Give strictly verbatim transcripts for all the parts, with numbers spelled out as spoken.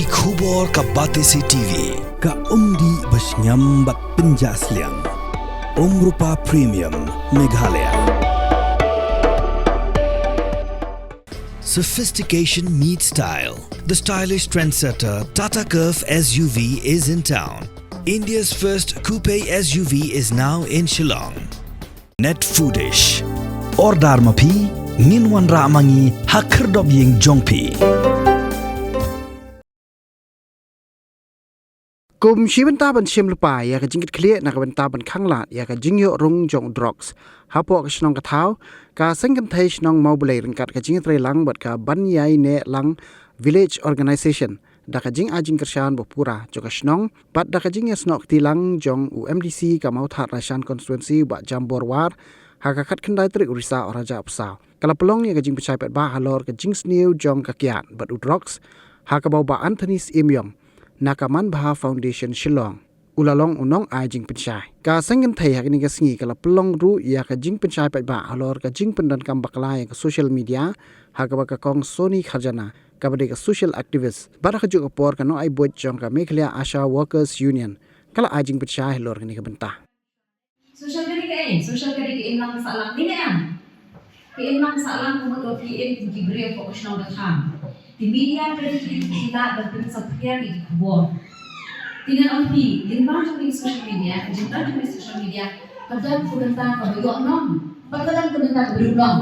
Ki khubor ka Batesi T V, ka umdih ba shngiam bad pynjah sliang. Umrupa Premium, Meghalaya. Sophistication meets style. The stylish trendsetter Tata Curvv S U V is in town. India's first coupe S U V is now in Shillong. Net Foodish. Order ma phi, ngin wanrah ma ngi ha khyrdop ïing jong phi. Kum shi bynta ban shim lypa ïa ka jingkitkhlieh na ka bynta ban khanglad ïa ka jingïoh rung jong u drugs hapoh ka shnong ka thaw, ka seng kynthei shnong Mawblei ryngkat ka jingïatreilang bad ka Ban Ïai Neh Lang Village Organisation da ka jingai jingkyrshan ba pura jong ka shnong bad da ka jingïasnoh kti lang jong u M D C ka Mawthadraishan Constituency, Bah Jambor War, ha ka khatkhyndai tarik u Risaw arhajar arphew saw, ka la pynlong ïa ka jingpynshai paidbah halor ka jingsniew jong ka kiad bad u drugs, ha kaba u Bah Anthony Syiemiong na ka Manbha Foundation Shillong u la long u nongai jingpynshai. Ka seng kynthei ha kane ka sngi ka la pynlong ruh ïa ka jingpynshai paidbah halor ka jingpyndonkam bakla ïa ka social media, ha kaba ka Kong Sony Kharjana, kaba dei ka social activist bad ha kajuh ka por ka nongai buit jong ka Meghalaya Asha Workers Union, ka la ai jingpynshai halor kane ka bynta. Social ka dei kaei? Social ka dei ka imlang sahlang, ne em? Ka imlang sahlang ka mut ba phi im kum ki briew hapoh ka shnong ka thaw. Te media ka dei ka dei ka lad ban pynsaphriang ïa ki khubor. Te ngan ong ïa phi, lyngba jong ka social media, ka jingdon jong ka social media ka don ka bynta kaba ïoh long bad ka don ka bynta kaba duk long.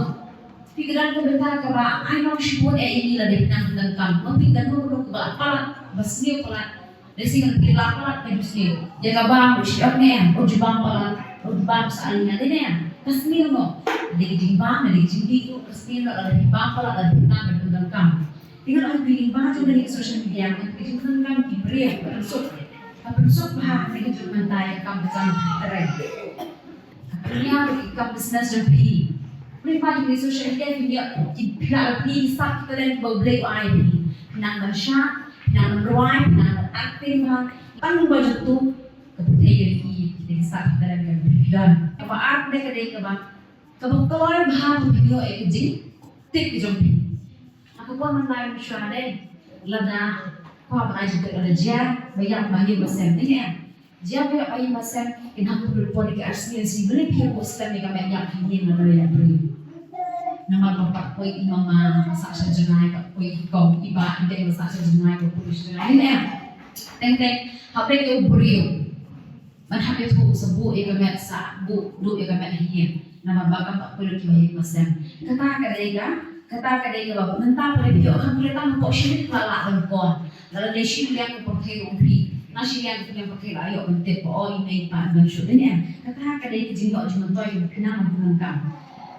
Phi, ka don ka bynta kaba ai nong shibun eh ïa ngi lada phi nang pyndonkam. Ngan phi, ka don ka bynta kaba palat, ba sniew palat. Lehse ngan phi, la palat ka dusniew. Ïa kaba u shu ong ne, u ju bam palat, u ju bam sa ai ïa ne. Ka sniew noh. Lada ka jingbam, lada ka jingdih ruh ka sniew noh, lada phi bam palat, lada phi nang pyndonkam. Te ngan ong ïa phi, lyngba jong kane ka social media, ngan phi, ka jingpyndonkam ki briew, ka pynsuk. Ka pynsuk bha, kane ka jingmyntoi, ka kam ka jam ka rei. Ka pynïar ïa ka business jong phi. Phi, lyngba jong ki social media phi ïoh, ki phi lah ban pynïar ki sap ki talent kiba U Blei u ai phi. Phi nang ban shad, phi nang ban rwai, phi nang ban acting bha. Tang lyngba jong tu ka pyrthei ïohi ïa ki sap ki talent kiba phi don. Kaba ar ka dei, ka dei kaba, kaba kloi bha ban pynïoh ïa ka jingtip ka jong phi. Ha ka por mynta mynshuwa dei, lada kwah ban ai jingtip, lada jia ba ïap ba ïing ba sem, dei ne em? Jia ba ïap ba ïing ba sem, kin hap ban pynpor ïa ki arsien sien, balei phi hap ban slem ïa ka met ïap ha ïing lada ïap briew? Namar ba pat poi i mama ba sah sha jngai, pat poi i kong i bah i dei ba sah sha jngai, ba poi sha jngai, dei ne em? Teng teng hap leit ïa u briew ban hap ïathuh sa buh ïa ka met, sa buh duh ïa ka met ha ïing. Namar ba kam pat poi lut ki ba ïing ba sem. Kata ka dei ka, kata ka dei kaba mynta phi ïoh kham phi tang hapoh shi minit la lah ban khot. La lei shi liang ka pyrthei ruh phi. Na shi liang ka pyrthei la ïoh ban tip ba o i mei i pa ban shu dei ne em. Kata ka dei ka jingïoh jingmyntoi jong phi nang ban pyndonkam.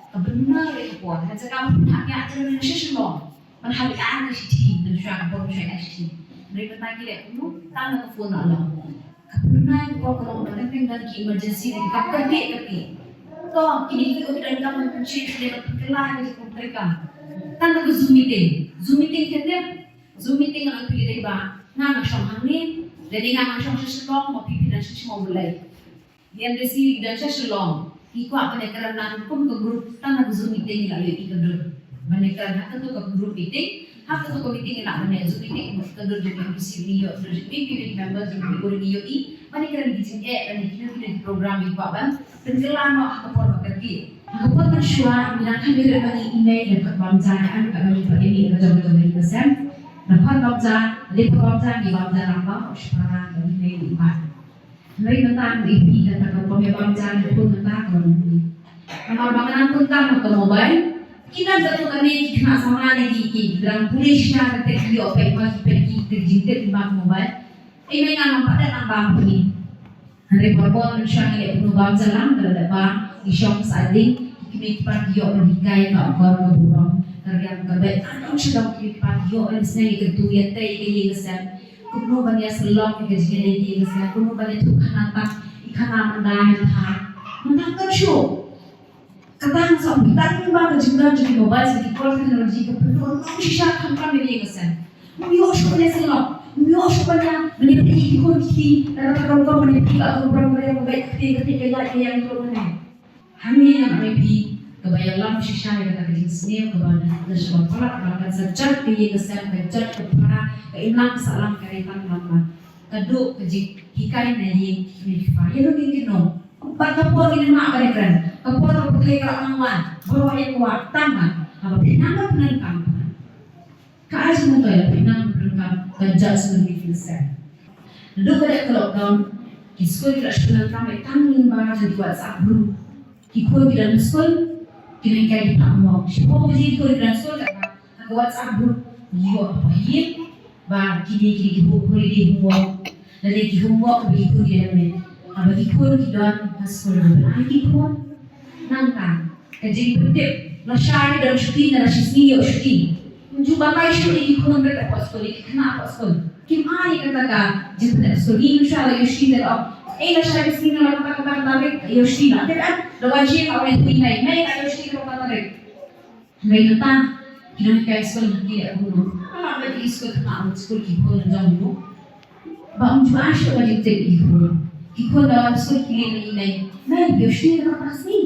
Ka bynta ka dei ka por ha jaka ba phi hap ïa ka dei na shi shlong. Ban hap ïa ka shithi, ban shuwa ka por ban shuwa ïa ka shithi. Hynrei mynta ki leh kumno, tang na ka phone la long. Ka pynbna ka por ka long ba teng teng don ki emergency, ka kyrkieh kyrkieh. To kine ki, ki don kam ban pynshai, ki dei ban pynkylla ïa ka jingpyntrei kam. Tang na ka Zoom meeting. Zoom meeting ka dei, Zoom meeting ngan ong ïa phi, dei ba nga nga shong hangne, lane nga nga shong sha Shillong, ma phi phi don sha Shillong, balei? Ïa, lehse ki don sha Shillong, ki kwah ban ïakren lang kum ka group, tang na ka Zoom meeting la ïohi ka dur ban ïakren ha kato ka group meeting. Ha kato ka meeting la ban ïa Zoom meeting, ka dur jong ki M D C ngi ïoh, ka dur jong ki, ki member jong ki, ngi ïohi ban ïakren ki jingeh lane kino kino ki program ki kwah ban pynkylla noh ha ka por ba kyrkieh. Ha ka por mynshuwa ngi nang kham ïoh ban email, lane pat bam ja, em, ka email, pat email ka jong ka jong ka jong ka sem. Lane pat bam ja, lane pat bam ja, ngi bam ja lang bam, shipara ka email i pat. Hynrei mynta ngi ïohi kata ka bym ïa bam ja, ngi khun mynta ka bym ïohi. Namar ba nga nang pyndonkam ka mobile. Ki nang jatuh kane ki khynnah samla ne ki, ki dang pule shisha kata ki ïoh peit ma ki, peit ki, ki jingtip ba ka mobile. Ei mei, nga ngam pat dei nang bam phi. Hynrei barabor mynshuwa ngi leh kumno, bam ja lang, ka la dep bam, ngi shong sa ding, ki kmie ki kpa ki ïoh ban hikai ka akor ka burom, ka riam ka beit, ka dong sha dong, ki kmie ki kpa ki ïoh ban sneng ïa ka duh ïa tei ïa ka ïing ka sem. Kumno ban ïa sylloh ïa ka jingïadei ïing ka sem, kumno ban ïathuh khana tang ïa khana mynta mynta. Mynta ka shuh. Kata nga sa ong, tang ba ka jingdon jong ki mobile, jong ki technology ka pynduh nong shisha khamtam ïa ka ïing ka sem. Ym ïoh shuh ban ïa sylloh, ym ïoh shuh ban ïa, ban ïa peit ïa ki khun ki kti, lada ka dong ka ban ïa peit ïa ka program ka ïa ka beit ka kti ka kti ka ïaid ka ïeng ka ïeng. Hangne ngan ong ïa phi, Kaba ïalam shisha ïa kata ka jingsniew kaba na sha ba palat ba ka sa jot ka ïing ka sem, ka jot ka phra, ka imlang ka sahlang ka dei tang lamlam. Ka dei ka jinghikai na ïing ki kmie ki kpa. Ïa ka ïing ki nong. Bad ka por ngi nang ba dei kren. Ka por ka pyrthei ka la nang wan. Baroh ïa ka wad tang ba. Haba phi nang ba phi nang tang ba. Ka ai jingmyntoi ïa phi nang phi nang ka judge nang ki fin ser. Naduh ka dei ka lockdown, ki skul ki la shu nang kam tang lyngba jong ki WhatsApp group. Ki khun ki don skul, ki nang kai ki pha homework. Shiphew baje ki khun ki don skul ka ha ka WhatsApp group. Ki ïoh pha ïa ba kine ki ki holiday homework. Lane ki homework ba ki khun ki don ne. Haba ki khun ki don ha skul ba ai ki khun. Nangta ka jingpyntip, lashai don shuti ne lashai sngi ïoh shuti. Ju batai shuh ïa ki khun rit hapoh skul, ïa ki khynnah hapoh skul. Kim ai ïa kata ka jingpyntip skul. Ngi shu la ïoh shuti te la ong, eh, lashai sngi ne la kata kata kata rit ïoh shuti la. Te em, la wan shuti la wan shuti nai, nai la ïoh shuti la kata rit. Hynrei mynta ki nonghikai skul ki leh kumno? Ka lah ba ki skul khynnah skul ki khun jong u. Ba um ju ai shuh ka jingtip ïa ki khun. Ki khun da wan skul ki leh ïa i mei. Mei, ïoh shuti da ka sngi.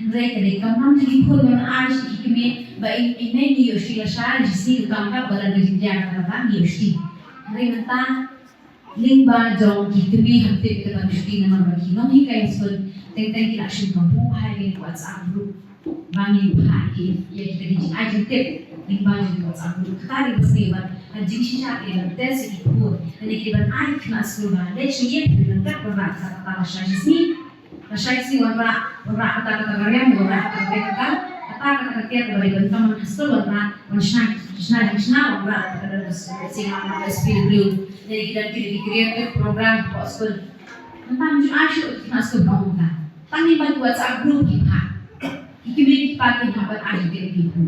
Hynrei ka dei ka man ki khun ban ai sha ki kmie ba i, i mei ngi ïoh shuti lashai, shi sngi ka kam ka ba la ka jingïa ka ba ngi ïoh shuti. Hynrei mynta lyngba jong ki kmie hangtei ka ban shuti namar ba ki nonghikai skul teng teng ki la shim kabu bha ïa ka WhatsApp group. Ba ngi bha ïa ki, ïa ki ka dei ai jingtip lyngba jong ka WhatsApp group. Kata dei ba sngewbha ban jingshisha ki ban test ïa ki khun. Lane ki ban ai ki khynnah skul ba leit sha ïing phi nang kat ba rah kata kata lashai shi sngi. Lashai shi sngi wanrah, wanrah kata kata ka riam, wanrah kata ka riam kata, kata kata ka tiar ba dei ban kam ha skul wanrah, wan shna, shna shna wanrah kata kata ka S P W. Lane ki don ki, ki creative program hapoh skul. Mynta ym ju ai shuh ki khynnah skul ba ong kata. Tang lyngba ki WhatsApp group ki phah. Ki kmie ki kpa ki hap ban ai jingtip ïa ki khun.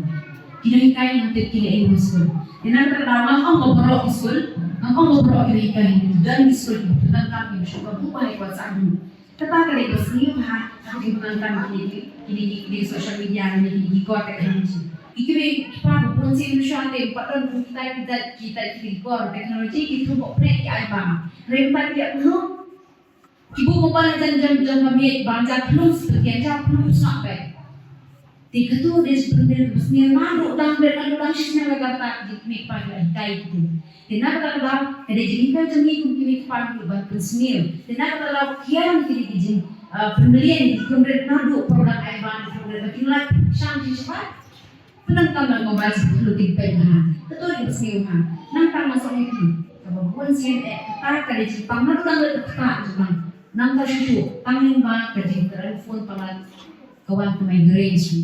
Ki nonghikai nang tip ki leh ïa u skul. Te na kata ka daw ngam ong ba baroh ki skul, ngam ong ba baroh ki nonghikai, don ki skul ki ba pyndonkam ki ba shu kabu bha ïa ka WhatsApp group. Kata ka dei ba sniew bha ha ka jingpyndonkam kine ki, kine ki, kine ki social media, kine ki, ki core technology. Ki kmie ki kpa ba bun sien mynshuwa te ba don ki tai ki tai ki tai ki core technology ki thum bok prek ki ai bam. Hynrei mynta ki ïa kumno? Ki buh mobile jan jan jan ba miet ba jan phlung spertian jan phlung sngap pek. Te katu dei shi pynbeit ba sniew naduh dang dei naduh dang shi snem ka kata ki kmie kpa ki hikai katu. Te na kata ka daw ka dei jinghikai jong ngi kum ki kmie kpa ki ban pynsniew. Te na kata ka daw kian ki dei ki jing, ah, pynbeit ki kum dei naduh program ai ban program ba kin lak shang ki shpa. Pyndonkam da mobile sha ka khyndew ki peit bha. Kato dei kaba sniew bha. Nangta nga sngewthuh kaba bun sien eh kata ka dei jingpang naduh dang leit ka kata jingpang. Nangta shuh shuh tang lyngba ka jingkren phone palat ka wan ka migraine shuh.